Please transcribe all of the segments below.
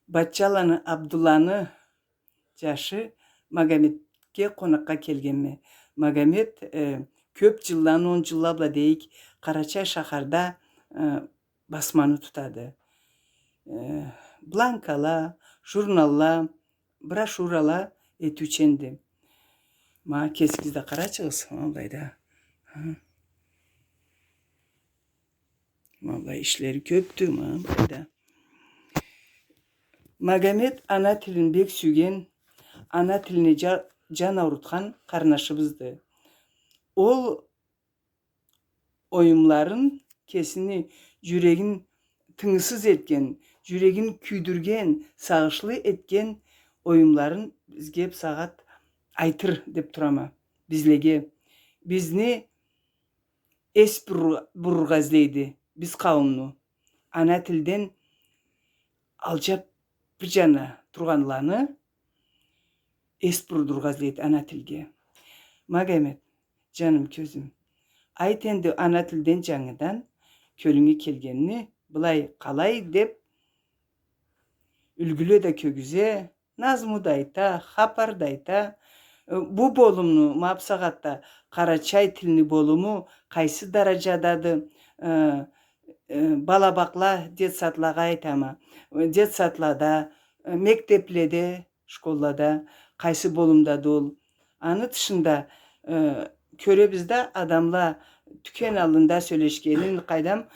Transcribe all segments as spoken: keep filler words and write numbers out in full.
Батчаланы Абдулланы джашы Магометге къонакъгъа келгенме. Магомет, э, кёб джылдан, он джылла бла дейик, Къарачай шахарда, э, басманы тутады. Э, бланкала, журналла, брошюрала этиученди. Ма кесигиз да къарачыгъыз, ма былайда. Ха. Валлахи, ишлери кёбдю, ма былайда. Магомет ана тилин бек сюйген, ана тилине джа-, джан аурутхан къарнашыбызды. Ол оюмларын, кесини джюрегин тынгысыз этген, джюрегин кюйдюрген, сагъышлы этген оюмларын бизге бусагъат айтыр деб турама. Бизлеге, бизни эс буру-, бурургъа излейди биз къауумну. Ана тилден алджаб бир джана тургъанланы эс бурдургъа излейди ана тилге. Магомет, джаным, кёзюм, айт энди, ана тилден джангыдан кёлюнге келгенни былай, къалай деб, юлгюле да кёргюзе, назму да айта, хапар да айта. Э, бу болумну, ма бусагъатда къарачай тилни болуму къайсы дараджадады? Э, э, балабакъла, детсадлагъа айтама. Э, детсадлада, э, мектебледе, школлада къайсы болумдады ол? Аны тышында, э, кёребиз да, адамла тюкен аллында сёлешгенин, къайдам,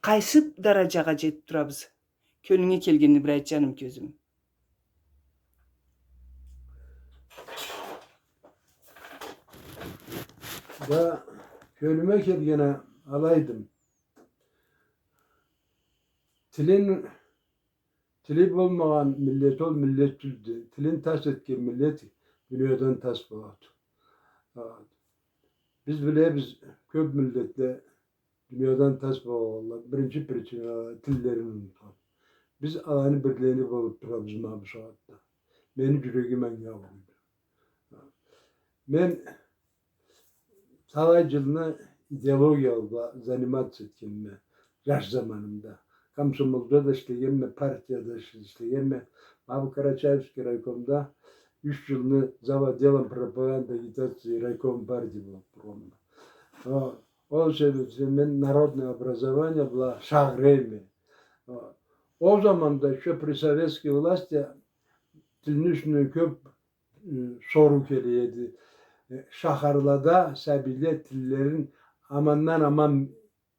къайсы дараджагъа джетиб турабыз? Кёлюнге келгенни бир айт, джаным, кёзюм. Да, кёлюме келгени алайды. Тилин, тили болмагъан миллет ол миллет тюлдю. Тилин тас этген миллет дуниядан тас болады. Биз билебиз, кёб миллетле дуниядан тас болгъанла, биринчи причина, тиллерин унутхан. Биз аланы бирлери болуб турабыз ма бусагъатда. Мени джюрегим анга ауруйду. Мен талай джылны идеология бла заниматься этгенме джаш заманымда. Комсомолда да ишлегенме, партияда иш-, ишлегенме. Ма бу Карачаевский райкомда юч джылны зав отделом пропаганды, агитации райком партии болуб тургъанма. О, ол себебден мен народное образование бла шагъырейме. О, ол заманда ещё при советской власти тилни юсюнден кёб, э, соруу келе эди. Э, шахарлада сабийле тиллерин амандан аман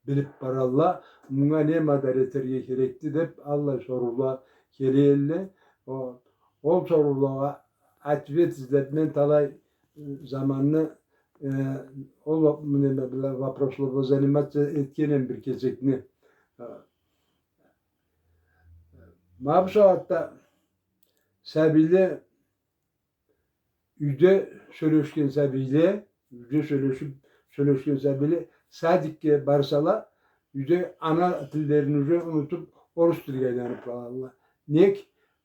билиб баралла, мунга не мадар этерге керекди деб, аллай соруула келе элле. О, ол соруулагъа ответ излеб мен талай, э, заманны, э, ол неме бла, вопросла бла заниматься этгенме бир кесекни. Э, ма бусагъатда сабийле Юйде сёлешген сабийле, юйде сёлешиб, сёлешген сабийле садикге барсала, юйде ана тиллерин уже унутуб, орус тилге айланыб къалалла. Нек?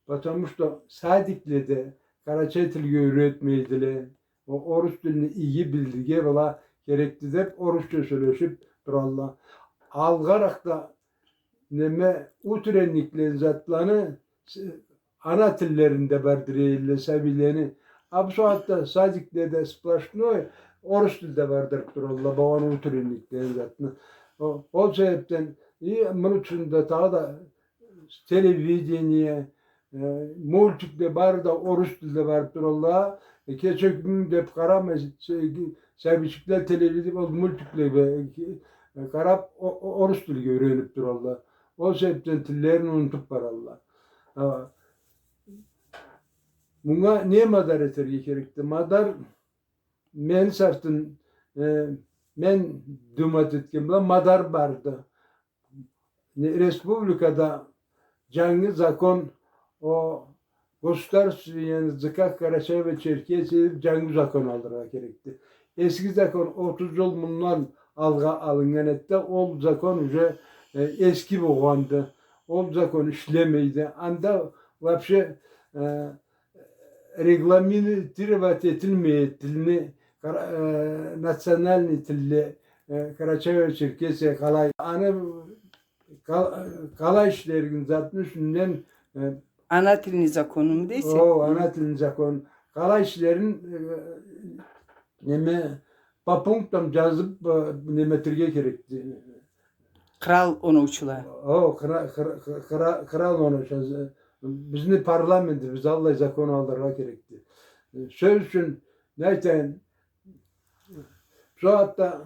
Потому что садикледе къарачай тилге юйретмейдиле. О орус тилни иги билирге бла керекди деб, орусча сёлешиб туралла. Алгъаракъда неме, утренниклени, затланы с-, ана тиллеринде бардыра эдиле сабийлени. А бу сагъатда садикледе сплошной орус тилде бардырыб туралла болгъан утренниклени, затны. О, ол себебден, и муну ючюн да дагъыда телевидение, э, мультикле бары да орус тилде барыб туралла. Э, кече кюн деб къарама, э, сабийчикле телевидение, ол мультикле, э, къараб, о-, о-, орус тилге юйрениб туралла. Ол себебден тиллерин унутуб баралла. А, мунга не мадар этерге керекди? Мадар, мени сартын, э, мен думать этген бла мадар барды. Не, республикада джангы закон о государственных языках Карачаево-Черкесии деб джангы закон алыргъа керекди. Эски закон отуз джыл мындан алгъа алыннган эди да, ол закон уже, э, эски болгъанды. Ол закон ишлемейди. Анда вообще, э, регламентировать этилмей тилни, кара-, э, национальный тилни, э, Карачаево-Черкесия къалай. Аны къал-, къалай ишлеригин затны юсюнден, э, Ана тилни законуму дейсе? О, ана тилни закону. Къалай ишлерин, э, неме, по пунктам джазыб, э, неме этерге керекди. Кърал оноучула. О, кра-, кра-, кра-, кра-, кърал оноучула. Бизни парламентибиз аллай закон алыргъа керекди. Сёз ючюн, не айтайым, бусагъатда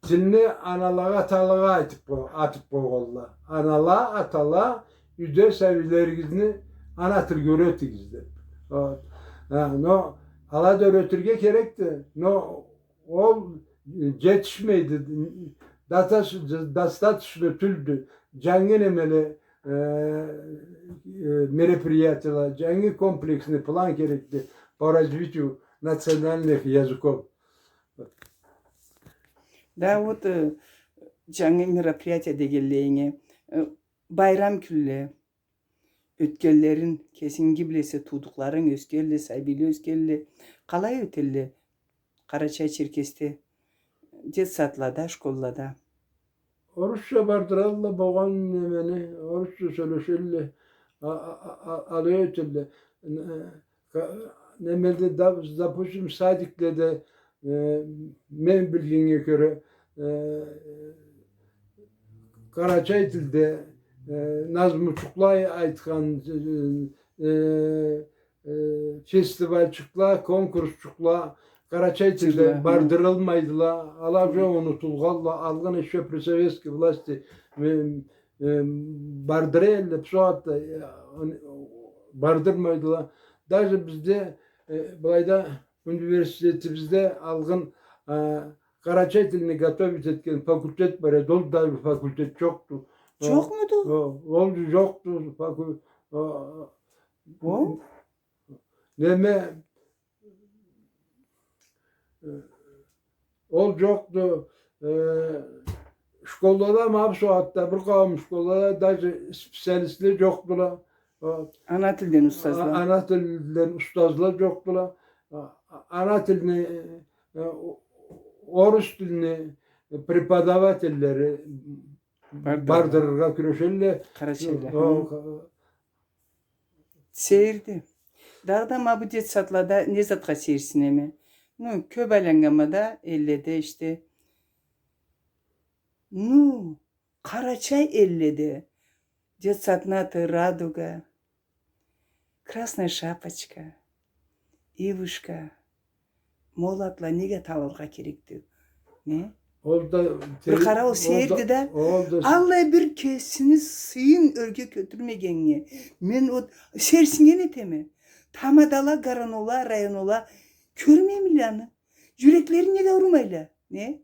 тилни аналагъа, аталагъа айтыб къо-, атыб къойгъанла. Анала, атала, юйде сабийлеригизни ана тилге юретигиз деб. О, а, но, ала да юретирге керекди, но ол, э, джетишмейди. Дата-, достаточно тюлдю. Джангы немеле, э, э, мероприятиела, джангы комплексный план керекди по развитию национальных языков. Да, вот, э, джангы мероприятие дегенлейинге, э, байрам кюнле, ётгенлерин, кесинги билесе, туудукъларынг ёсгенле, сабийле ёсгенле, къалай ётелле Къарачай-Черкесде, детсадлада, школлада? Орусча бардыралла болгъан немени, орусча сёлешелле, а, а, а, а, алай ётелле. Э, ка-, немеде да, допустим, садикледе, э, мен билгеннге кёре, э, къарачай тилде, э, назмучукъла айтхан, э, э, э, фестивальчыкъла, конкурсчукъла, къарачай тилде бардырылмайдыла, ала уже унутулгъанла, алгъын ещё при советской власти, э, э, бардыра элле, бусагъатда, э, бардырмайдыла. Даже бизде, э, былайда университетибизде алгъын, э, къарачай тилни готовить этген факультет бар эди, ол да бир факультет джокъду. Джокъмуду? О, ол джокъду, факу-, о, о. Неме, э, ол джокъду, э, школлада, ма бусагъатда бир къауум школлада даже специалистле джокъдула. О, ана тилден устазла. А-, ана тилден устазла джокъдула. А-, а-, ана тилни, э, о-, орус тилни преподавательлери бардырыргъа кюрешелле. Къарачайда. О, хы. Сейирди. Дагъыда ма бу детсадлада не затха сейирсинеме? Ну, кёб айланнганма да элледе ишде. Ну, Къарачай элледе. Детсадны аты Радуга, Красная шапочка, Ивушка. Ма ол атла неге аталыргъа керекди? Не? Ол да бир къара, ол сейирди да. Аллай бир кесини сыйын ёрге кётюрмегеннге мен ол сейирсинген этеме. Тамадала, горонола, районола кёрмеймиле аны? Джюреклери неге ауурмайла? Не?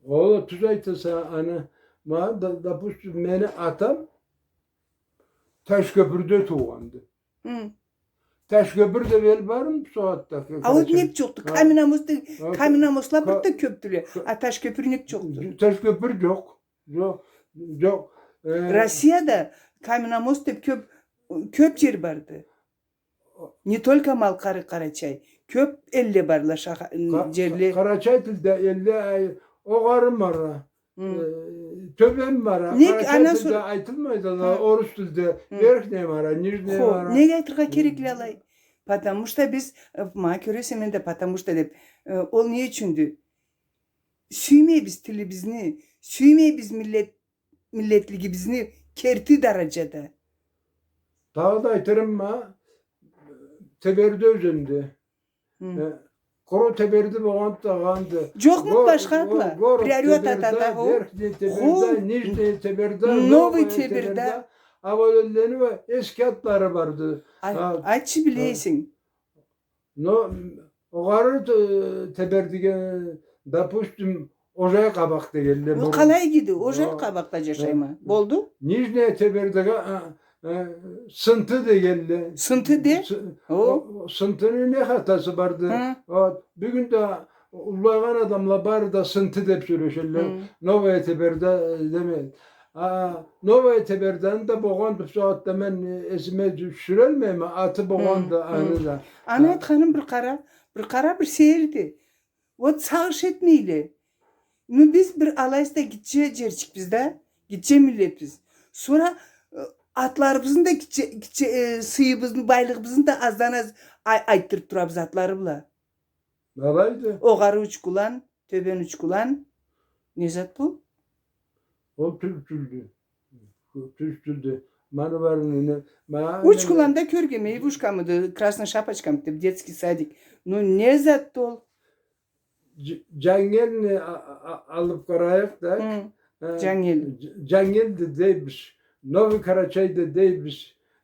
Ол тюз айтаса, ана, ма, да-, допустим, мени атам Ташкёпюрде туугъанды. Хы. Ташкёпюр деб эл бармы бусагъатда? А вот нек джокъду? Каменномост, каменномостла бир да кёбдюле. А Ташкёпюр нек джокъду? Ташкёпюр джокъ. Джокъ, джокъ. Э, Россияда каменномост деб кёб, кёб джер барды. Не только Малкъар, Къарачай. Кёб элле барла, шаха-, джерле. Къарачай тилде элле, ай, огъары ма ара. Э, тёбен ма ара. Нек, ана сор-, Къарачай тилде айтылмайды, ана орус тилде. Верхняя ма ара, нижняя ма ара. Хо, неге айтыргъа керекли алай? Потому что биз, э, ма кёресе, мен да потому что деб, э, ол не ючюндю? Сюймейбиз тилибизни, сюймейбиз миллет, миллетлигибизни керти даражада. Дагъыда айтырым ма, Теберди ёзенде. Хы. Э, къуру Теберди болгъанды, къалгъанды. Джокъму башха атла? Город Теберда, Верхний Теберда, Нижний Теберда, Новый Теберда. Ма ол эллени ва эски атлары барды. Айтчы, биле эсенг. Но, огъары, э, Тебердиге, допустим, Ожай къабакъ дегенле. Ол къалай игиди? Ожай къабакъда джашайма. Болду? Нижняя Тебердеге, э, э, Сынты дегенле. Сынты де? Сы-, о, Сынтыны не хатасы барды? Вот, бюгюн да уллайгъан адамла бары да Сынты деб сёлешелле. Новая Теберда, э, деме. А, Новая Теберданы да болгъанды, бусагъатда мен, э, эсиме тюшюрелмейме, аты болгъанды аны да. Аны айтханым бир къара, бир къара, бир сейирди. Вот сагъыш этмейле. Ну, биз бир алайса да гитче джерчикбиз да, гитче миллетбиз. Сора, э, атларыбызны да гитче, гитче, э, сыйыбызны, байлыгъыбызны да аздан-аз ай-, айтдырыб турабыз атлары бла. Алайды. Огъары Учкулан, тёбен Учкулан. Не зат бу? Ол тюз тюлдю. Тюз тюлдю. Маны барын, не, ма-, Учкуланда кёргенме, Ивушкамыды, Красный Шапочкамыды деб, детский садик. Ну, не затды ол? Дж-, Джангелни а-, а-, а-, алыб къарайыкъ да. Хы. Э, Джангел. Дж-, Джангелди дейбиз. Новый Карачай да дейбиз.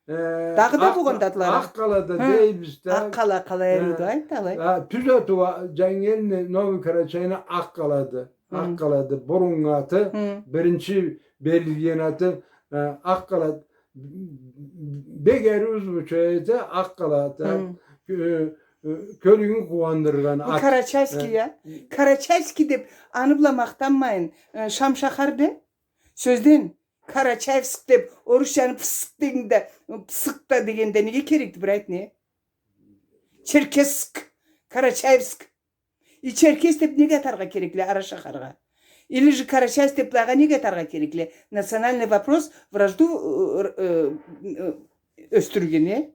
Э, Дагъыда Акъ-, болгъанды атлары. Акъ-Къала да дейбиз да. Акъ-Къала, къала эриди, айт алай. А, тюз аты уа Джангелни, Новый Карачайны Акъ-Къалады. Хы. Акъ-Къалады. Буруннгу аты, хы, биринчи берилген аты, э, Акъ-Къала. Бек ариу звучает, Акъ-Къала аты. Хы. Э, э, кёлюнгю къууандыргъан ат. Бу Карачаевский, э, я? Карачаевский деб, аны бла махтанмайын, э, Шам шахар де. Сёзден, Карачаевск деб, орусчаны пск дегенде, пск да дегенде неге керекди, бир айт, не? Черкесск, Карачаевск. И Черкес деб неге атаргъа керекле ара шахаргъа? Или же Карачаевск деб былайгъа неге атаргъа керекле? Национальный вопрос, вражду, э, э, э, ёсдюрюрге, не?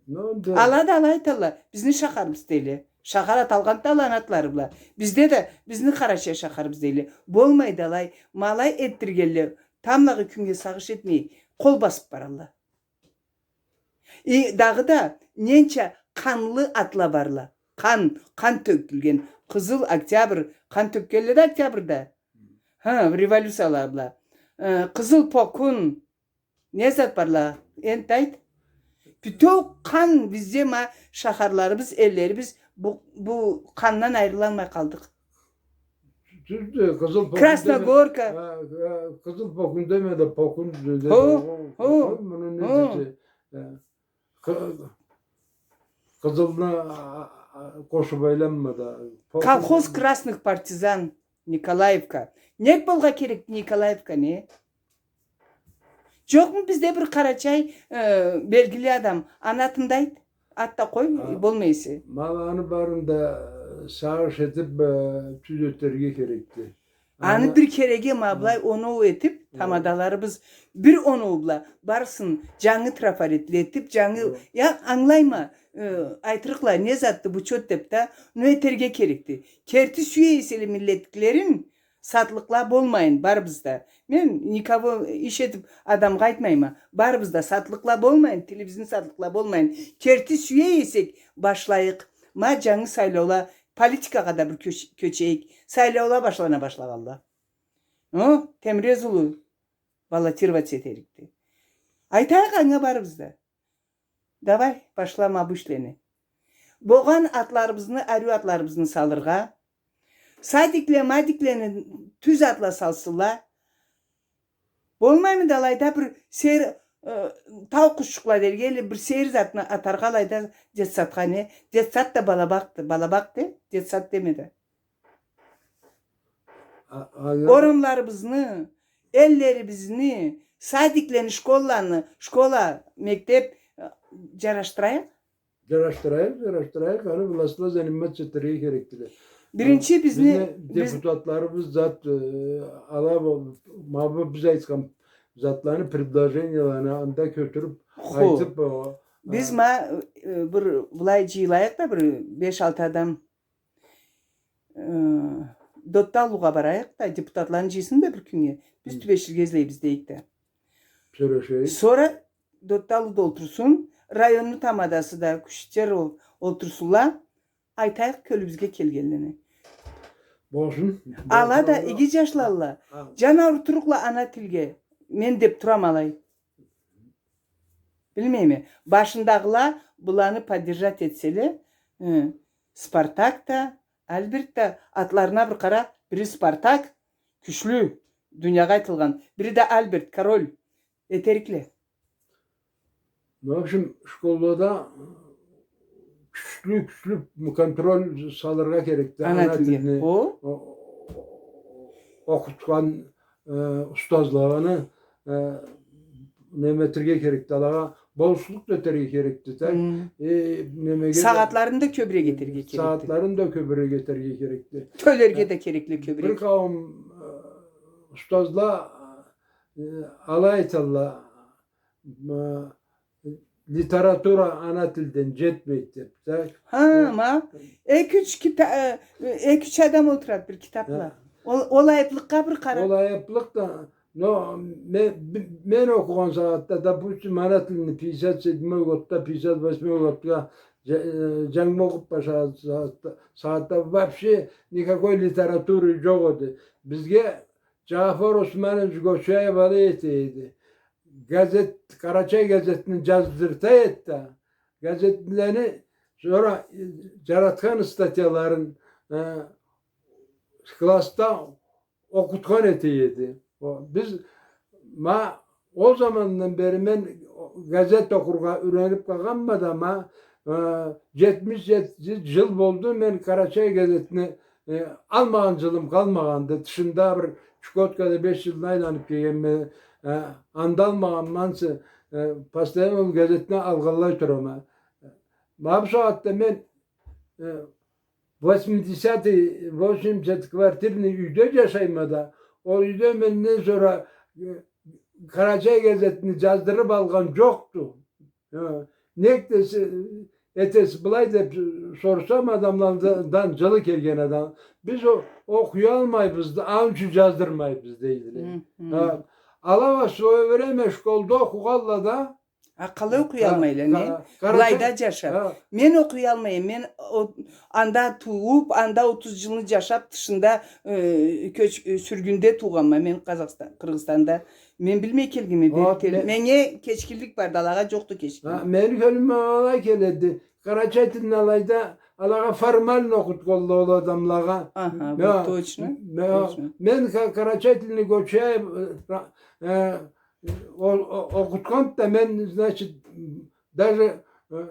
Ну, да. Ала да алай айталла, бизни шахарыбыз дейле. Шахар аталгъанды аланы атлары бла. Бизде да бизни Къарачай шахарыбыз дейле. Болмайды алай, ма алай этдиргенле, тамблагъы кюннге сагъыш этмей, къол басыб баралла. И дагъыда ненча къанлы атла барла. Къан, къан тёкюлген. Къызыл Октябрь, къан тёкгенле да Октябрьда. Хы, революцияла бла. Э, Къызыл Покун, не зат барла, энтда айт. Бютеу къан бизде ма шахарларыбыз, эллерибиз бу, бу къандан айрылалмай къалдыкъ. Тюздю, Къызыл Покун деме. Красногорка. Э, э, Къызыл Покун деме да, Покун деме. Хо, хо, хо, муну не десе, э, къы-, къызылны, а, а, къошуб айланма да. Покун. Колхоз красных партизан. Николаевка. Нек болгъа керекди Николаевка, не? Джокъму бизде бир къарачай, э, белгили адам? Аны атын да айт. Ат да къой, а, болмай эсе. Ма аны барын да, э, сагъыш этиб, э, тюзетирге керекди. Аны, аны бир кереге ма былай оноу этиб, тамадаларыбыз бир оноу бла барысын джангы трафаретлетиб, джангы, я, ангылайма, э, айтырыкъла, не затды бу чот деб да, ну этерге керекди. Керти сюе эселе миллетиклерин, сатлыкъла болмайын, барыбыз да. Мен никого иш этиб адамгъа айтмайма. Барыбыз да сатлыкъла болмайын, тилибизни сатлыкъла болмайын. Керти сюе эсек, башлайыкъ. Ма джангы сайлаула, политикагъа да бир кёч-, кёчейик. Сайлаула башлана башлагъанла. О, Темрез улу баллотироваться этерикди. Айтайыкъ анга барыбыз да. Давай, башлама бу ишлени. Богъан атларыбызны, ариу атларыбызны салыргъа. Садикле, мадиклени тюз атла салсынла. Болмаймыды алайда бир сейир, э, тау къушчукъла дерге, или бир сейир затны атаргъа алайда детсадха, не? Детсад да балабакъды, балабакъ де, детсад деме да. А, а, я- Орамларыбызны, эллерибизни, садиклени, школланы, школа, мектеб, э, джарашдырайыкъ. Джарашдырайыкъ, джарашдырайыкъ, аны властьла заниматься этерге керекдиле. Биринчи бизни, биз- депутатларыбыз зат, э, ала бу, ма бу биз айтхан затланы, предложенияланы анда кётюрюб, хо, айтыб, о, биз, а, ма, э, бир былай джыйылайыкъ да, бир беш-алты адам, э, Дотталугъа барайыкъ да, депутатланы джыйсын да бир кюннге. Биз тюбеширге излейбиз дейик да. Сёлешейик. Сора Дотталу да олтурсун, районну тамадасы да, кючлю ол-, олтурсунла, айтайыкъ кёлюбюзге келгенлени. Болсун. Ала да иги джашлалла. Джан аурутурукъла ана тилге. Мен деб турам алай. Билмейме. Башындагъыла быланы поддержать этселе, э, Спартак да, Альберт да, атларына бир къара, бири Спартак, кючлю, дуниягъа айтылгъан, бири да Альберт, король, этерикле. В общем, школада кючлю, кючлю контроль салыргъа керекди. Ана тилге. О? О-, о-, окъутхан, э, устазлагъа, э, неме этерге керекди. Алагъа болушлукъ да этерге керекди да. Хы. Э, немеге да, сагъатларын да кёбюрек этерге керекди. Сагъатларын да кёбюрек этерге керекди. Тёлерге да керекди кёбюрек. Бир къауум, э, устазла, э, алай айталла, э, литература ана тилден джетмейди деб да. Хы, ма, эки-юч кита-, э, эки-юч адам олтурады бир китабла. Хы. Ол, ол айыплыкъгъа бир къара. Ол айыплыкъ да, но мен, мен окъугъан сагъатда, допустим, ана тилни пятьдесят седьмой годда, пятьдесят восьмой годда джа-, э, джангы окъуб башлагъан сагъатда, сагъатда вообще никакой литература джокъ эди. Бизге Джафар Османович Гочаев алай эте эди. Газет, «Къарачай» газетни джаздырта эди да, газетлени сора, э, джаратхан статьяларын, э, классда окъутхан эте эди. О, биз, ма, ол замандан бери мен газет окъургъа юрениб къалгъанма да, ма, э, джетмиш джети джыл болду, мен «Къарачай» газетни, э, алмагъан джылым къалмагъанды. Тышында бир Чукоткада беш джылны айланыб келгенме, э, анда алмагъанма, ансы, э, постоянно ол газетни алгъанлай турама. Ма бусагъатда мен, э, восьмидесятый, восемьдесят квартирный юйде джашайма да, ол юйде менден сора, э, «Къарачай» газетни джаздырыб алгъан джокъду. Э, нек десе, этесе былай деб сорсам адамладан, джылы келген адам. Биз о-, окъуялмайбыз да, аны ючюн джаздырмайбыз, дейдиле. Хы, хы. Хы. Ала уа в своё время школда окъугъанла да, А къалай окъуялмайла, не? Къарачай. Былайда джашаб. Мен окъуялмайма, мен о-, анда тууб, анда отуз джылны джашаб, тышында, э, кёч-, э, сюргюнде туугъанма мен Къазахстан, Къыргъызстанда. Мен билмей келгенме бери. Меннге кечгинлик барды, алагъа джокъду кечгинлик. Хы, мени кёлюме алай келеди. Къарачай тилни алайда, алагъа формально окъутханла ол адамлагъа. Аха, бу точно, точно. Мен къа-, къарачай тилни Гочаев, э, ра-, э, О-, о-, окъутханды да мен, значит, даже, э,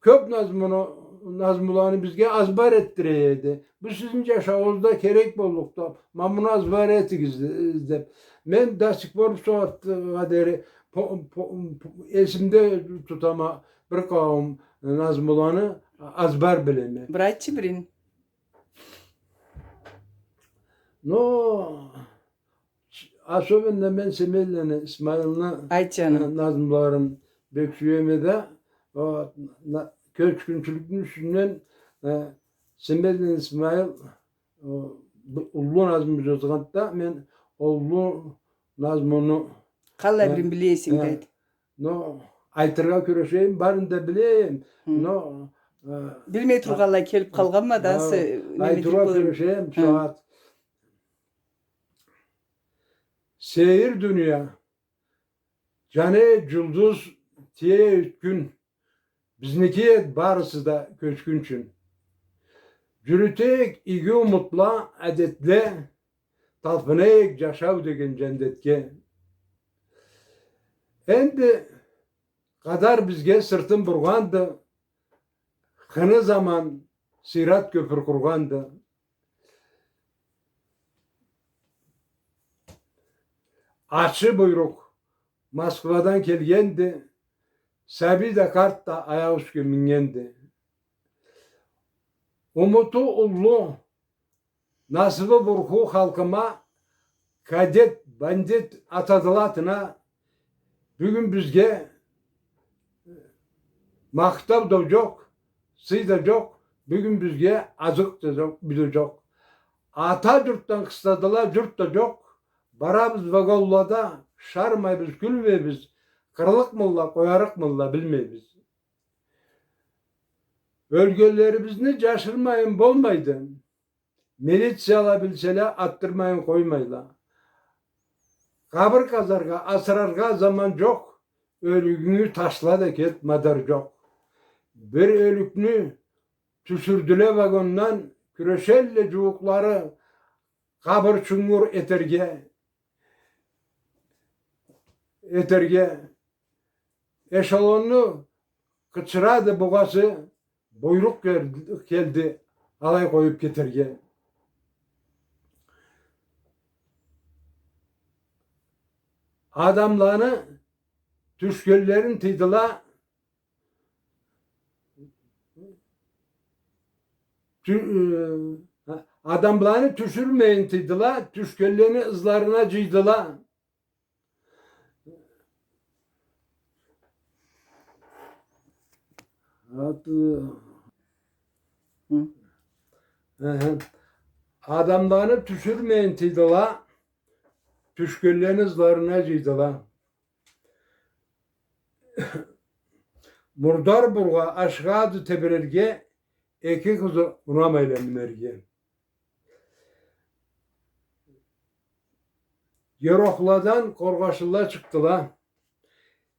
кёб назмуну, назмуланы бизге азбар этдире эди. Бу сизни джашауугъузда керек боллукъду, ма муну азбар этигиз, э, деб. Мен до сих пор бусагъатгъа дери по-, по-, по-, эсимде тутама бир къауум назмуланы азбар билеме. Бир айтчы бирин. Но Особенно мен Семенланы Исмайылны, айт, джаным, э, назмуларын бек сюеме да, о, на-, кёчгюнчюлюкню юсюнден, э, Семенланы Исмайыл, о, бир уллу назму джазгъанды да, мен уллу назмуну, къаллай, э, бирин билесе, э, да айт. Но айтыргъа кюрешейим, барын да билейим, хы, но, э, билмей тургъанлай келиб къалгъанма да, э, ансы, айтыргъа кюрешейим, хы, сагъат. Сейир дуния, джана эди джулдуз, тие эди кюн, бизники эди барысы да кёчгюнчюн. Джюрюте эдик иги умутла, адетле, талпына эдик джашау деген джандетге. Энди къадар бизге сыртын бургъанды, хыны заман сыйрат кёпюр къургъанды. Ачы буйрукъ Москвадан келгенди, сабий да, къарт да аякъ юсге мингенди. Умуту уллу, насыбы бурху халкъыма кадет, бандит атадыла атына. Бюгюн бизге махтау да джокъ, сый да джокъ, бюгюн бизге азыкъ да джокъ, бир да джокъ. Ата джуртдан къыстадыла, джурт да джокъ. Барабыз вагонлада, шармайбыз, кюлмейбиз, къырыллыкъмыла, къоярыкъмыла билмейбиз. Ёлгенлерибизни джашырмайын болмайды. Милицияла билселе, атдырмайын къоймайла. Къабыр къазаргъа, асыраргъа заман джокъ. Ёлюгюнгю ташла да кет, мадар джокъ. Бир ёлюкню тюшюрдюле вагондан, кюрешелле джууукълары къабыр чунгур этерге, этерге. Эшелонну къычырады бугъасы, буйрукъ кел-, келди алай къоюб кетерге. Адамланы тюшгенлерин тыйдыла. Тю-, э, адамланы тюшюрмейин тыйдыла, тюшгенлени ызларына джыйдыла. Ат-, Хы. Эхе. Адамланы тюшюрмейин тыйдыла, тюшгенлени ызларына джыйдыла. Мурдар бургъа ашыгъады тебирерге, эки къызы унамайла минерге. Ерохладан къоргъашылла чыкъдыла.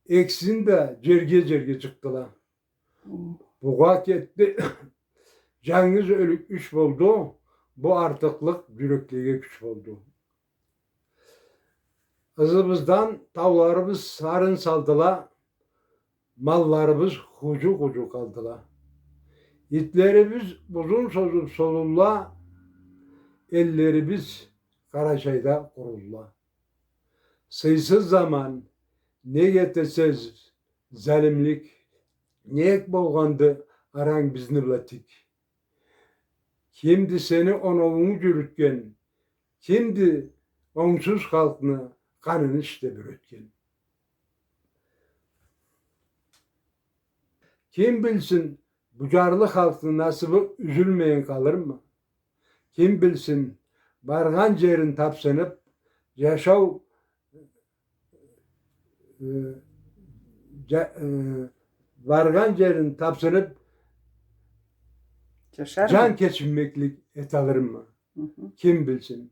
Экисин да джерге-джерге джыкъдыла. Хы. Бугъа кетди. Джангыз ёлюк юч болду. Бу артыкълыкъ джюреклеге кюч болду. Ызыбыздан тауларыбыз сарын салдыла, малларыбыз худжу-худжу къалдыла. Итлерибиз узун созуб солулла, эллерибиз Къарачайда къурулла. Сыйсыз заман, нек этесиз залимлик, нек болгъанды аранг бизни бла тик? Кимди сени оноуунгу джюрютген? Кимди онгсуз халкъны къанын ичде бюретген? Ким билсин, бу джарлы халкъны насыбы юзюлмейин къалырмы? Ким билсин, баргъан джерин тапсыныб, джашау, э, джа-, э, баргъан джерин тапсыныб, джан кечинмеклик эталырмы? Хы хы. Ким билсин.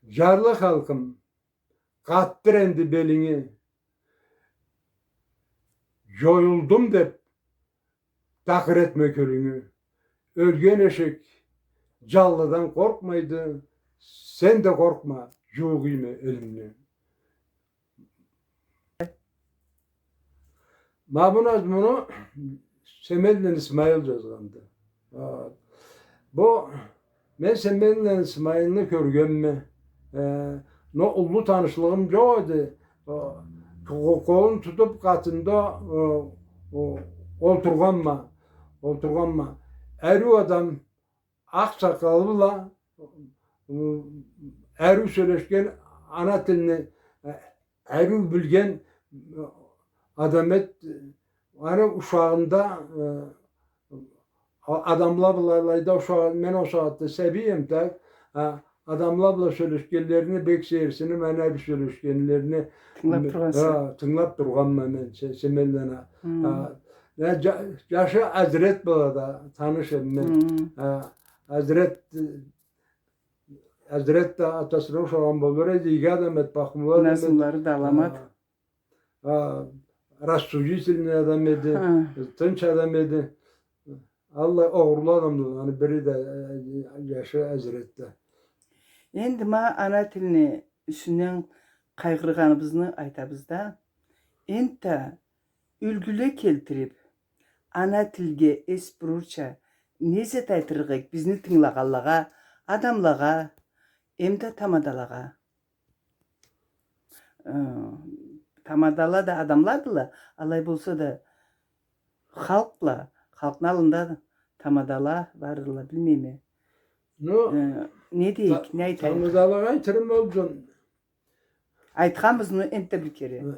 Джарлы халкъым, къатдыр энди белинги. Джоюлдум деб, такъыр этме кёлюнгю. Ёлген эшек джанлыдан къоркъмайды. Сен да къоркъма, джууукъ ийме элимни. Ма бу назмуну Семенланы Исмаил джазгъанды. А, бу, мен Семенланы Исмаилни кёргенме. Э, но уллу танышлыгъым джокъ эди. О, къо-, къолун тутуб къатында, о, о, олтургъанма, олтургъанма. Ариу адам, акъ сакъалы бла, ы, ариу сёлешген, ана тилни, э, ариу билген, э, адам эд. Аны ушагъында, э, а-, адамла бла алайда ушагъ-, мен ол сагъатда сабий эм, так, а, адамла бла сёлешгенлерине бек сейирсиниб, ана ариу сёлешгенлерине, тынгылаб тургъанса. Э, тынгылаб тургъанма мен Се-, Семенланы. Хы. А, я, джа-, джашы Азрет бла да таныш эм мен. Хы. А, Азрет, э, Азрет да атасына ушагъан болур эди, иги адам эди, пахмулу адам эди. Назмулары да аламат. А, а, рассудительный адам эди, хы, тынч адам эди. Аллай огъурлу адамладан бири да, э, джашы Азрет да. Энди ма ана тилни юсюнден къайгъыргъаныбызны айтабыз да. Энтда юлгюле келтириб, ана тилге эс бурурча, не зат айтырыкъ эк бизни тынгылагъанлагъа, адамлагъа, эмда тамадалагъа? Э, тамадала да адамладыла, алай болса да, халкъла, халкъны аллында тамадала бардыла, билмейме. Ну, э, не дейик, та-, не айтайыкъ? Тамадалагъа айтырым болду. Айтханбыз, ну, энтда бир кере. Э,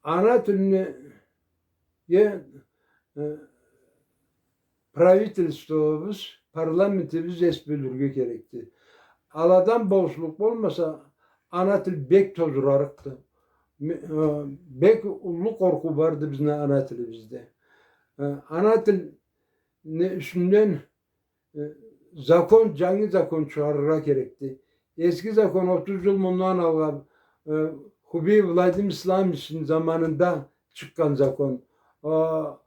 ана тилни, э, э, правительствобуз, парламентибиз эс бёлюрге керекди. Аладан болушлукъ болмаса, ана тил бек тозурарыкъды. Ме-, э, бек уллу къоркъуу барды бизни ана тилибизде. Э, ана тилни юсюнден э, закон, джангы закон чыгъарыргъа керекди. Эски закон, отуз джыл мындан алгъа, э, Хубиев Владимир Исламовични заманында чыкъгъан закон. О,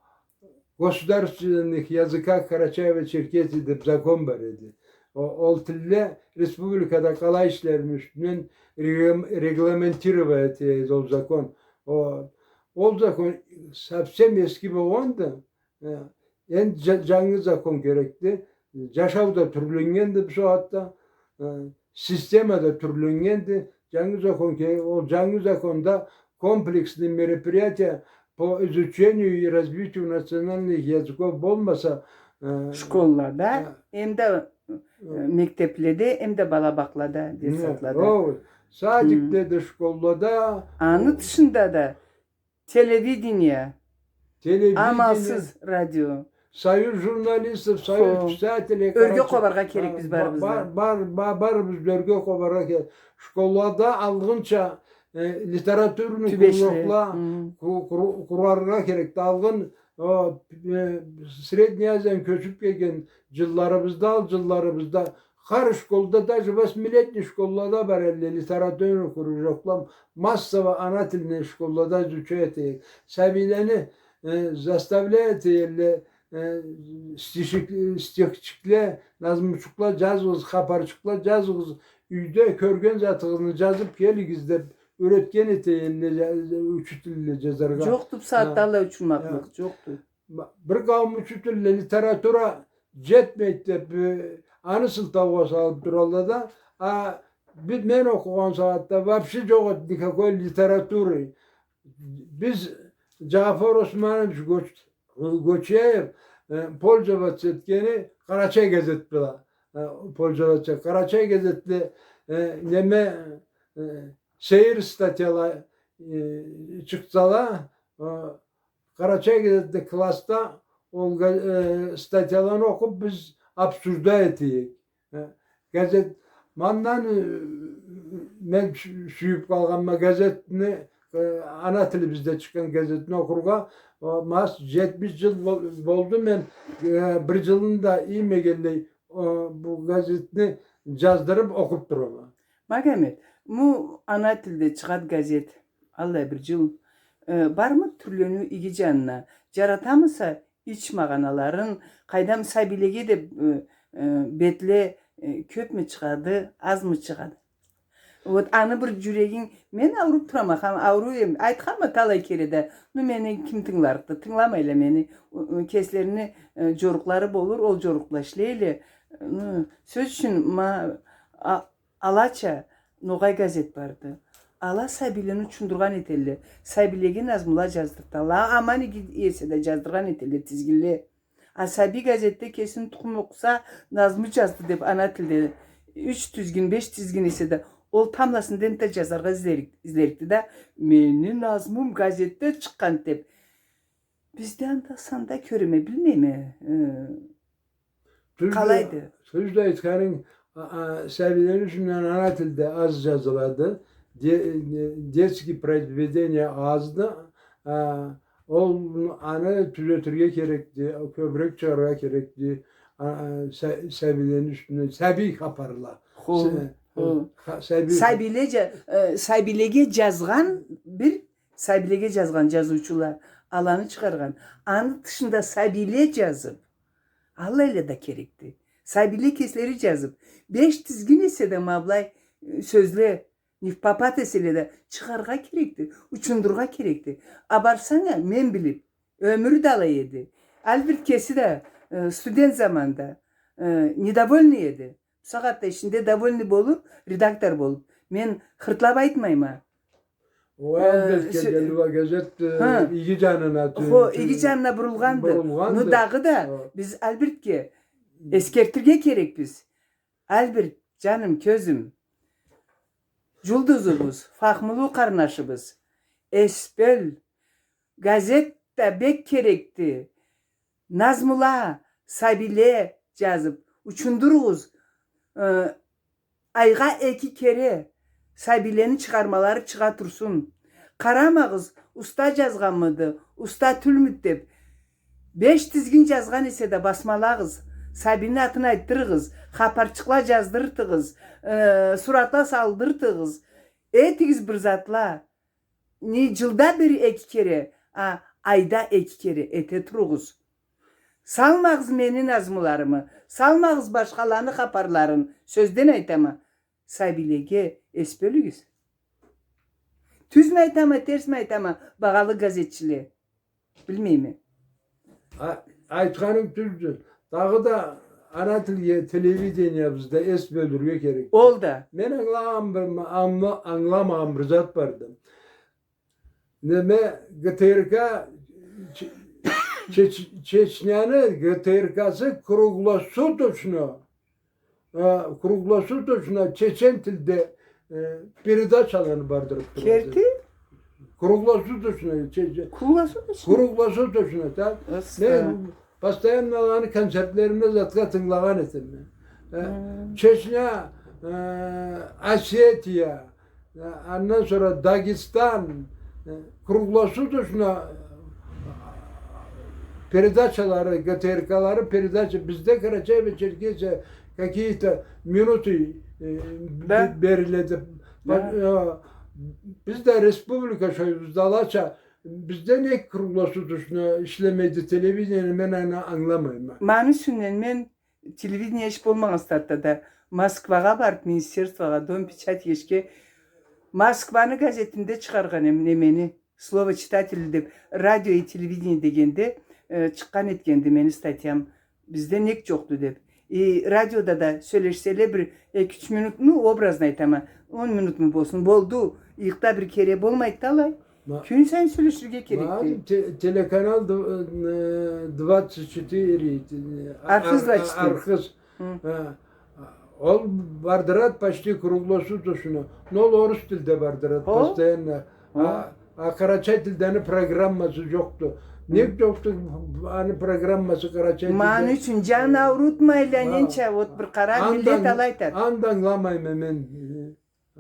государственных языках Карачаево-Черкесии деб закон бар эди. О, ол тилле республикада къалай ишлерини юсюнден реглам-, регламентировать эте эди ол закон. О, ол закон совсем эски болгъанды. Э, энди джа-, джангы закон керекди. Джашау да тюрленнгенди бусагъатда. Э, система да тюрленнгенди. Джангы закон ке-, ол джангы законда комплексный мероприятия по изучению и развитию национальных языков болмаса, э, школлада, э, эм да, э, мектебледе, эм да бала бакълада, детсадлада. О, садикледе, школлада. Аны тышында да телевидение, телевидение, амалсыз радио. Союз журналистов, Союз писателей, ёрге къобаргъа керекбиз барыбыз да. Бар, бар, барыбыз ёрге къобаргъа керек. Школлада алгъынча, э, литературный кружокла къу-, къуру-, къураргъа керекди. Алгъын, о, э, Средняя Азиядан кёчюб келген джылларыбызда, ал джылларыбызда хар школда, даже восьмилетний школлада бар эди литературный кружокла, массово ана тилни школлада изучать этейик. Сабийлени, э, заставлять этелле, э, стишик-, стихчикле, назмучукъла джазыгъыз, хапарчыкъла джазыгъыз, юйде кёрген затыгъызны джазыб келигиз деб юретген этелле, джа-, учителле джазаргъа. Джокъду бусагъатда аллай учунмакълыкъ, джокъду. Бир къауум учителле литература джетмейди деб, э, аны сылтаугъа салыб туралла да. А, би-, мен окъугъан сагъатда вообще джокъ эди никакой литературы. Биз Джафар Османович Гоч-, Гочиев, э, пользоваться этгени «Къарачай» газет бла, э, пользоваться. «Къарачай» газетде, э, неме, э, сейир статьяла, э, чыкъсала, э, «Къарачай» газетде классда ол га-, э, статьяланы окъуб, биз обсуждать этейик. Э, газет, мандан, э, мен сю-, сюйюб къалгъанма газетни, э, ана тилибизде чыкъгъан газетни окъургъа, о, ма джетмиш джыл бол-, болду, мен, э, бир джылын да иймегенлей, э, бу газетни джаздырыб окъуб турама. Магомед, му ана тилде чыгъад газет, аллай бир джыл, э, бармы тюрлениу иги джанына? Джаратамыса ич магъаналарын, къайдам, сабийлеге деб, э, э, бетле, э, кёбмю чыгъады, азмы чыгъады? Вот, аны бир джюрегинг, мен ауруб турама, хам, ауруу эм, айтханма талай кере да, ну, мени ким тынгыларыкъды, тынгыламайла мени, у-, у-, кеслерини, э, джорукълары болур, ол джорукъла ишлейле, ну, сёз ючюн, ма, а, Алача ногъай газет барды. Ала сабийлени учундургъан этелле. Сабийлеге назмула джаздырталла. Аман иги эсе да джаздыргъан этелле тизгинле. А сабий газетде кесини тукъум окъуса, назму джазды деб ана тилде юч тизгин, беш тизгин эсе да, ол тамбласында энтда джазаргъа излерик-, излерикди да, мени назмум газетде чыкъгъан деб. Бизде анда санда кёреме, билмейме. Э, Тюз да, къалайды? Тюз да айтханынг, а, а, сабийлени юсюнден ана тилде аз джазылады. Де-, де-, детский произведения азды. А, ол, аны тюзетирге керекди, кёбюрек чыгъаргъа керекди. А, а, са-, сабийлени юсюнден, сабий хапарла. Хо, Са-, хо. Ха-, сабий Сабийле джа-, э, сабийлеге джазгъан бир Сабийлеге джазгъан джазыучула аланы чыгъаргъан. Аны тышында сабийле джазыб, аллайла да керекди. Сабийле кеслери джазыб, беш тизгин эсе да ма былай, э, сёзле, невпопад эселе да чыгъаргъа керекди, учундургъа керекди. А барсанг а, мен билиб, ёмюрю да алай эди. Альберт кеси да, э, студент заманда, э, недовольный эди. Бусагъатда ишинде довольный болур, редактор болуп. Мен хыртлап айтмайма. О, э, Альберт сё-, келгенли уа газет, э, ха, иги джанына тю-, хо, тю-, иги джанына бурулгъанды. Бурулгъанды. Ну, дагъыда, хо, биз Альбертге эсгертирге керекбиз. Альберт, джаным, кёзюм, джулдузубуз, фахмулу къарнашыбыз, эс бёл, газет да бек керекди. Назмула, сабийле джазып, учундуругъуз, э, айгъа эки кере сабийлени чыгъармалары чыгъа турсун. Къарамагъыз, уста джазгъанмыды, уста тюлмюд деп. Беш тизгин джазгъан эсе да басмалагъыз, сабийни атын айтдырыгъыз, хапарчыкъла джаздыртыгъыз, э, суратла салдыртыгъыз. Этигиз бир затла. Не джылда бир эки кере, а айда эки кере эте туругъуз. Салмагъыз мени назмуларымы, салмагъыз башхаланы хапарларын, сёзден айтама, сабийлеге эс бёлюгюз. Тюзмю айтама, терсми айтама, багъалы газетчиле? Билмейме. А, айтханынг тюздю. Дагъыда Ана тилге телевидениебизде эс бёлюрге керек. Ол да. Мен ангылагъан бир, ангыла-, ангыламагъан бир зат барды. Неме, ГТРК, Че-, Чеч-, Чечняны ГТРКсы круглосуточно, э, круглосуточно чечен тилде, э, передачаланы бардырып турады. Керти? Круглосуточно, че-, че-, Круглосуточно? Круглосуточно, да. Мен постоянно аланы концертлерине затха тынгылагъан этеме. Э, Чечня, э, Осетия, э, андан сора Дагестан, э, круглосуточно, э, передачалары, ГТРКлары передача, бизде Карачаево-Черкесия какие-то минуты, э, бе-, бериледи. Ба-, э, биз да республика шойбуз, далача, бизде нек круглосуточно ишлемейди телевидение, мен аны ангыламайма. Ма аны юсюнден мен телевидение иш болмагъан сагъатда да Москвагъа барып, министерствогъа, Дом печати ишге, Москваны газетинде чыгъаргъан эм немени, «Слово читателя» деп, «Радио и телевидение» дегенде, э, чыкъгъан этгенди мени статьям. Бизде нек жокъду деп. И радиода да сёлешселе бир эки-юч минут, ну, образно айтама, он минутму болсун, болду. Ыйыкъда бир кере болмайды да алай. Кюн сайын сёлеширге керекди. Ма-, те-, телеканал д-, э, двадцать четыре, э, Архыз ар-, двадцать четыре. Архыз. Хы. Э, ол бардырат почти круглосуточно. Но ол орус тилде бардырат постоянно. А, а къарачай тилдени программасы жокъду. Нек жокъду аны программасы къарачай тилде? Ма аны ючюн жан аурутмайла, ненча, вот бир къара, миллет алай айтат. Аны да ангыламайма мен.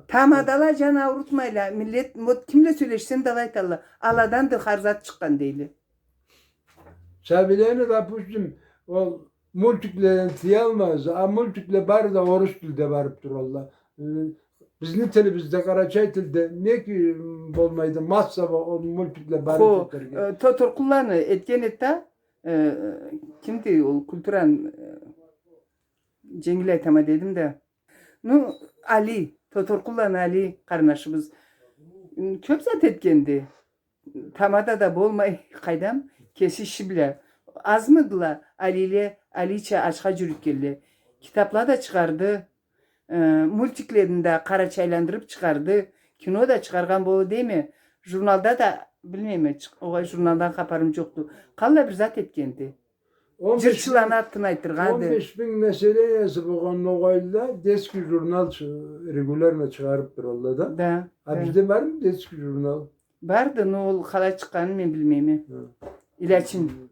Тамадала жан аурутмайла, миллет, вот кимле сёлешсем да алай айталла. Аладан да хар зат чыкъгъан дейле. Сабийлени, допустим, ол мультикледен тыялмаз, а мультикле бары да орус тилде барып туралла. Э, бизни тилибизде, къарачай тилде нек болмайды массово ол мультикле барып кетерге? Хо, э, Тотуркъулланы этген эди да, э, кимди ол культураны, э, женгил айтама дедим да. Ну, Али, Тотуркъулланы Али къарнашыбыз, м, кёп зат этгенди. Тамада да болмай, къайдам, кеси иши бла. Азмыдыла Алиле, Алича ачха жюрютгенле. Китапла да чыгъарды, э, мультиклерин да къарачайландырып чыгъарды, кино да чыгъаргъан болур дейме. Журналда да, билмейме, чыкъ-, огъай, журналдан хапарым жокъду. Къаллай бир зат этгенди. Жырчыланы атын айтдыргъанды. Он беш минг населениясы болгъан ногъайла детский журнал чы-, регулярно чыгъарып туралла да. Да, да. А бизде бармы детский журнал? Барды, но ол къалай чыкъгъанын мен билмейме. Хы. Илячин.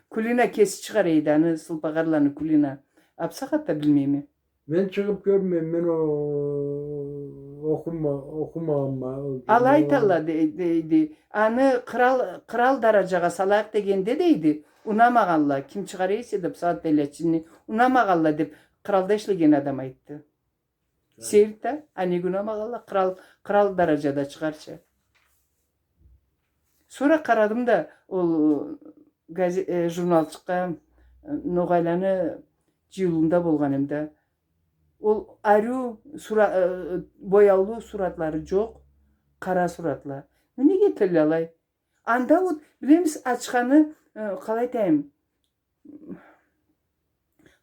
Кулина кеси чыгъара эди аны, Сылпагъарланы Кулина. А бусагъатда билмейме. Мен чыгъып кёрмейме, мен о-, окъума-, окъумагъанма ол журналны. Алай айталла де-, дейди. Аны къырал, къырал даражагъа салайыкъ дегенде дейди. Унамагъанла, ким чыгъара эсе да бусагъатда Илячинни, унамагъанла деп, къыралда ишлеген адам айтды. Сейир да, а неге унамагъанла, къырал, къырал даражада чыгъарча. Сора къарадым да, ол, э, газе-, э, журналчыкъгъа, э, ногъайланы жыйылыуунда болгъан эм да. Ол ариу сура-, э, бояулу суратлары жокъ, къара суратла. Неге этелле алай? Анда вот, билемиз, ачханы, э, къалай айтайым,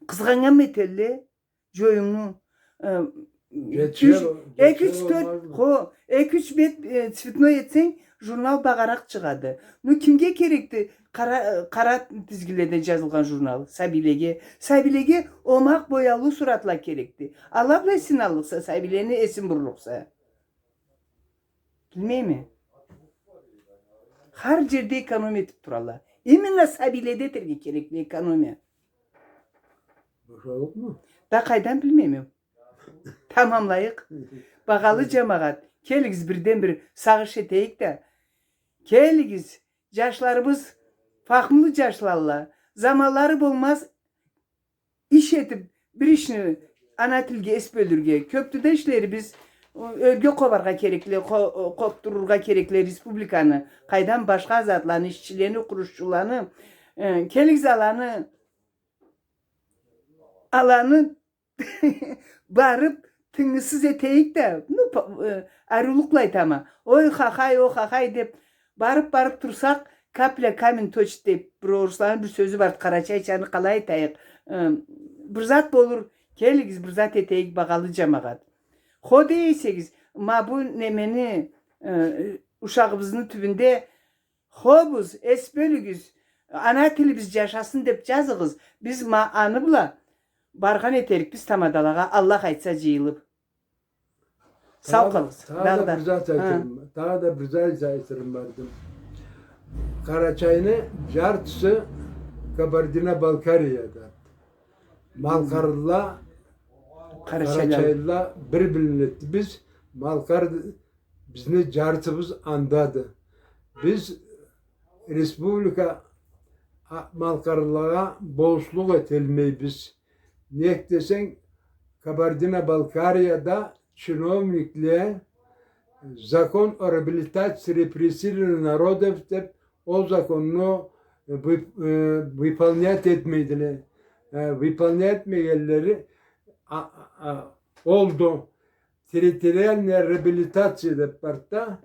къызгъаннганмы этелле, жоюмну, э, эки-юч, хо, эки-юч бет, э, цветной этсенг, журнал багъаракъ чыгъады. Ну, кимге керекди къара, э, къара тизгиледен жазылгъан журнал? Сабийлеге. Сабийлеге омакъ бояулу суратла керекди. Ала бла эсин аллыкъса, сабийлени эсин бурлукъса. Билмейме. Хар жерде экономия этип туралла. Именно сабийледе этерге керекли экономия. Бошалыкъмы? Да къайдан билмейме. Тамамлайыкъ. Багъалы жамагъат, келигиз, бирден бир сагъыш этейик да. Келигиз, жашларыбыз, фахмулу жашлалла. Заманлары болмаз, иш этип, бир ишни, ана тилге эс бёлюрге. Кёпдю да ишлерибиз, ёрге къобаргъа керекли, къо-, къобдурургъа керекли республиканы. Къайдам, башха затланы, ишчилени, къурушчуланы, э, келигиз аланы, аланы барып, тынгысыз этейик да, ну, па-, э, ариулукъла айтама. Ой, хахай, о, хахай деп, барып, барып турсакъ, капля камень точит деп, бир орусланы бир сёзю бар, къарачайчаны къалай айтайыкъ, э, Бир зат болур, келигиз, бир зат этейик, багъалы джамагъат. Хо дей эсегиз, ма бу немени, э, ушагъыбызны тюбюнде хобуз, эс бёлюгюз, ана тилибиз джашасын деб джазыгъыз. Биз ма аны бла баргъан этерикбиз тамадалагъа, Аллах айтса, джыйылыб. Сау къалыгъыз. Дагъыда, дагъыда бир зат айтырым, дагъыда бир зат айтырым барды. Къарачайны джартысы Кабардино-Балкарияда. Малкъарлыла, къарачайла, къарачайла бир миллетбиз. Биз малкъар, бизни джартыбыз андады. Биз республика, а, малкъарлылагъа болушлукъ этелмейбиз. Нек десенг, Кабардино-Балкарияда чиновникле закон о реабилитации репрессированных народов деб ол законну, э, вып-, э, выполнять этмейдиле. Э, выполнять этмегенлери, а, а, а, олду. Территориальная реабилитация деб барды да.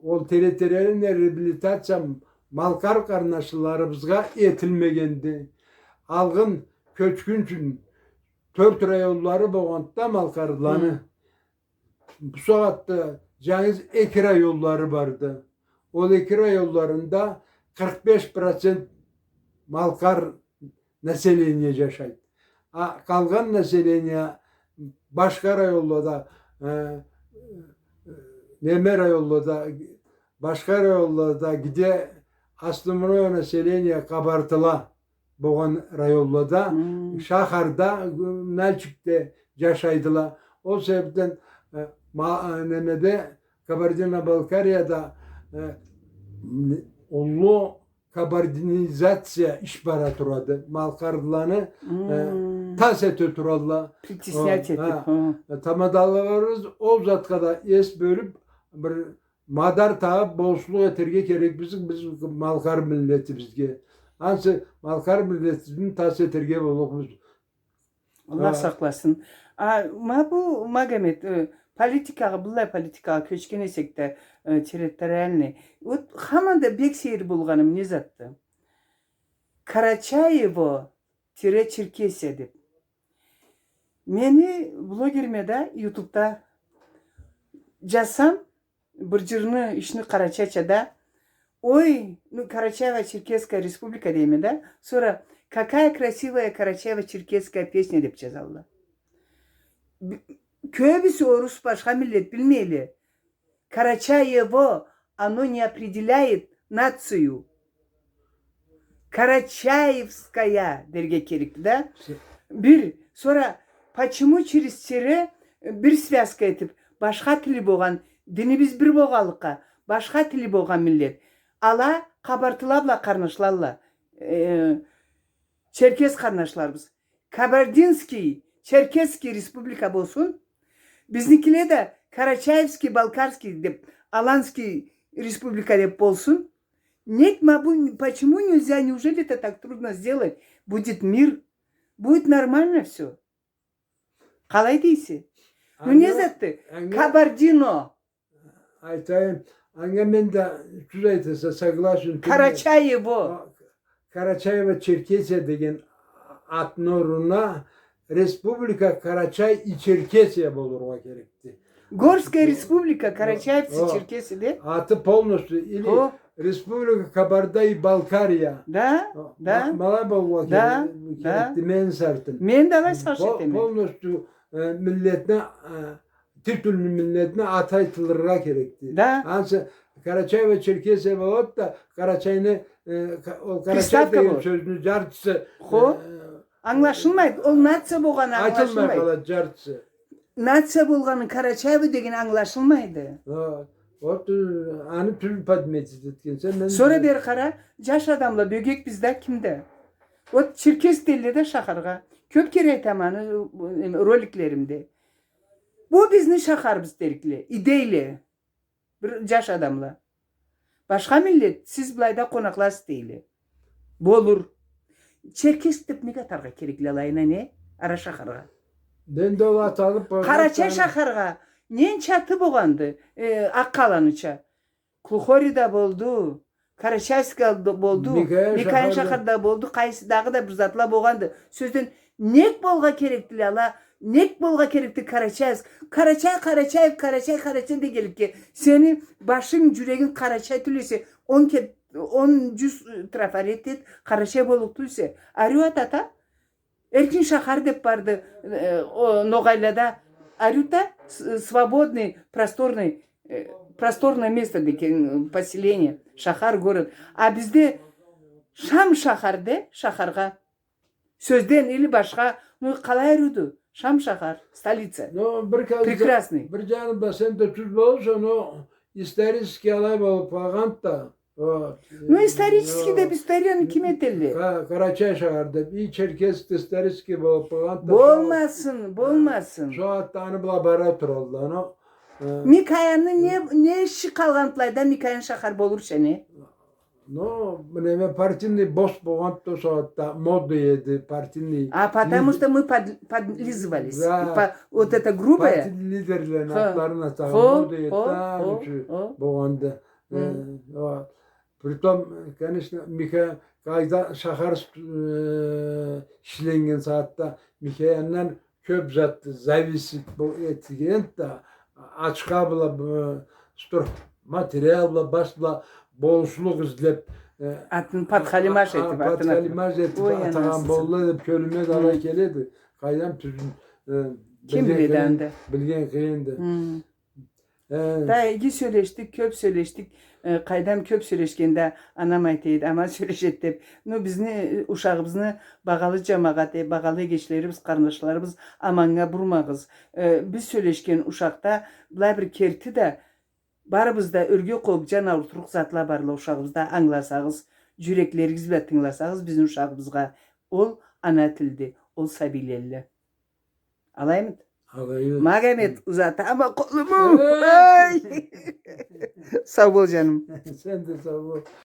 Ол территориальная реабилитация малкъар къарнашларыбызгъа этилмегенди. Алгъын кёчгюнчюн тёрт районлары болгъанды да малкъарлыланы. Бусагъатда джангыз эки районлары барды. Ол эки районларында къыркъ беш процент малкъар население джашайды. А къалгъан население башха районлада, э, э, неме районлада, башха районлада, где основное население къабартыла болгъан районлада, шахарда, Нальчикде джашайдыла. Ол себебден, э, ма-, э, немеде, Кабардино-Балкарияда, э, м, уллу кабардинизация иш бара турады. Малкъарлыланы, э, тас эте туралла. Притеснять этиб, э, тамадаларыбыз ол затха да эс бёлюб, бир мадар табыб, болушлукъ этерге керекбиз, биз малкъар миллетибизге. Ансы малкъар миллетибизни тас этерге боллукъбуз. Аллах сакъласын. А, ма бу, Магомед, э, политикагъа, быллай политикагъа кёчген эсек да, э, территориальный. Вот хаманда бек сейир болгъаным не затды? Карачаево тире Черкесия деб. Мени блогериме да ютубда джазсам, бир джырны, ишни къарачайча да, ой, ну, Карачаево-Черкесская Республика дейме да, сора, какая красивая Карачаево-Черкесская песня деб джазалла. Б-, кёбюсю орус, башха миллет, билмейле. Карачаево, оно не определяет нацию. Карачаевская дерге керекди да. Бир, сора, почему через тире бир связка этиб, башха тили болгъан, динибиз бир болгъанлыкъгъа, башха тили болгъан миллет. Ала къабартыла бла къарнашлалла, э, черкес къарнашларыбыз. Кабардинский, Черкесский республика болсун, бизникиле да Карачаевский, Балкарский деб, Аланский республика деб болсун. Нет, ма бу, почему нельзя, неужели это так трудно сделать? Будет мир, будет нормально всё. Къалай дейсе? Ну, не затды? Кабардино. Айтайым, анга мен да, тюз айтаса, согласен тюлме. Карачаево. А, Карачаево-Черкесия деген атны орнуна Республика Карачай и Черкесия болургъа керекди. Горская республика, карачаевцы, черкесы, да? Аты полностью, или Республика Кабарда и Балкария. Да, да. Ма-, ма алай болургъа керекди, мени сартым. Мен да алай сагъыш этеме. Полностью, э, миллетни, э, титульный миллетни аты айтылыргъа керекди. Да. Ансы Карачаево-Черкесия болады да, Карачайны, э, ка-, ол Карачай деген сёзню джартысы, э, англашылмайды. Ол нация болгъаны англашылмайды. Айтылмай къалады джартысы. Нация болгъаны Карачаево деген англашылмайды. Ха, вот, э, аны тюз подметить этгенсе, мен... Сора бери къара, джаш адамла бёгекбиз да, ким да. Вот черкес дейле да шахаргъа. Кёб кере айтама аны, э, роликлеримде. Бу бизни шахарыбыз дейле, и дейле. Бир джаш адамла. Башха миллет, сиз былайда къонакъласыз дейле. Болур. Черкес деб нек атаргъа керекле алайына, не? Ара шахаргъа. Мен да ол аталыб... Къарачай шахаргъа ненча аты болгъанды, э, Акъ къаланыча. Глухари да болду, Карачаевский да болду, Микоян шахарда болду, къайсы дагъыда бир затла болгъанды. Сёзден, Нек болургъа керекдиле ала? Нек болургъа керекди Карачаевск? Карачай, Карачаев, Карачай, Карачай дегенликге. Сени башынг, джюрегинг Карачай тюл эсе, он ке-, он джюз, э, трафарет эт, Карачай боллукъ тюлсе. Ариу ат ата. Эркин шахар деб барды, э, о, ногъайлада. Ариу да с-, свободный, просторный, э, просторное место деген, э, поселение, шахар, город. А бизде Шам шахар де, шахаргъа. Сёзден или башха, ну, къалай ариуду? Шам шахар, столица. Но бир ка-, прекрасный. Бир джаны бла сен да тюз болурса, но исторически алай болуб къалгъанды да. Вот. Ну, исторически деб историяны ким этелле? Ка-, Карачай шахар деб, и Черкесск да исторически болуб къалгъанды да. Болмасын, болмасын. Сагъатда аны бла бара туралла, но, э, Микояны не, не иши къалгъанды былайда, Микоян шахар болурча не? Но, неме, партийный бос болгъанды да ол сагъатда, мода эди, партийный. А потому что мы под-, подлизывались. Да. И по-, вот это грубое. Партий лидерлерини атларын атагъан мода эди да, аны ючюн болгъанды. Э, о, притом, конечно, Мика-, къайда шахар, э, ишленнген сагъатда Микояндан кёб зат зависит бо-, этгенди да, ачха бла, б-, строй-, материал бла, баш бла болушлукъ излеб, э, атын подхалимаш этиб, атын подхалимаш этиб атагъан болурла деб кёлюме да алай келеди. Къайдам, тюзюн, э, ким биледи анда? Билген къыйынды. Э. Да иги сёлешдик, кёб сёлешдик. Э, къайдам, кёб сёлешгенде анам айта эди, аман сёлешеди деб. Ну, бизни, э, ушагъыбызны, багъалы джамагъат, э, багъалы эгечлерибиз, къарнашларыбыз, аманнга бурмагъыз. Э, биз сёлешген ушакъда былай бир керти да, барыбыз да ёрге къоюб джан аурутурукъ затла барла ушагъыбызда, ангыласагъыз, джюреклеригиз бла тынгыласагъыз бизни ушагъыбызгъа. Ол ана тилди, ол сабийлелле. Алаймыды? Алай. Магомет, узатама къолуму. Эй! Эй! Сау бол, джаным. Сен да сау бол.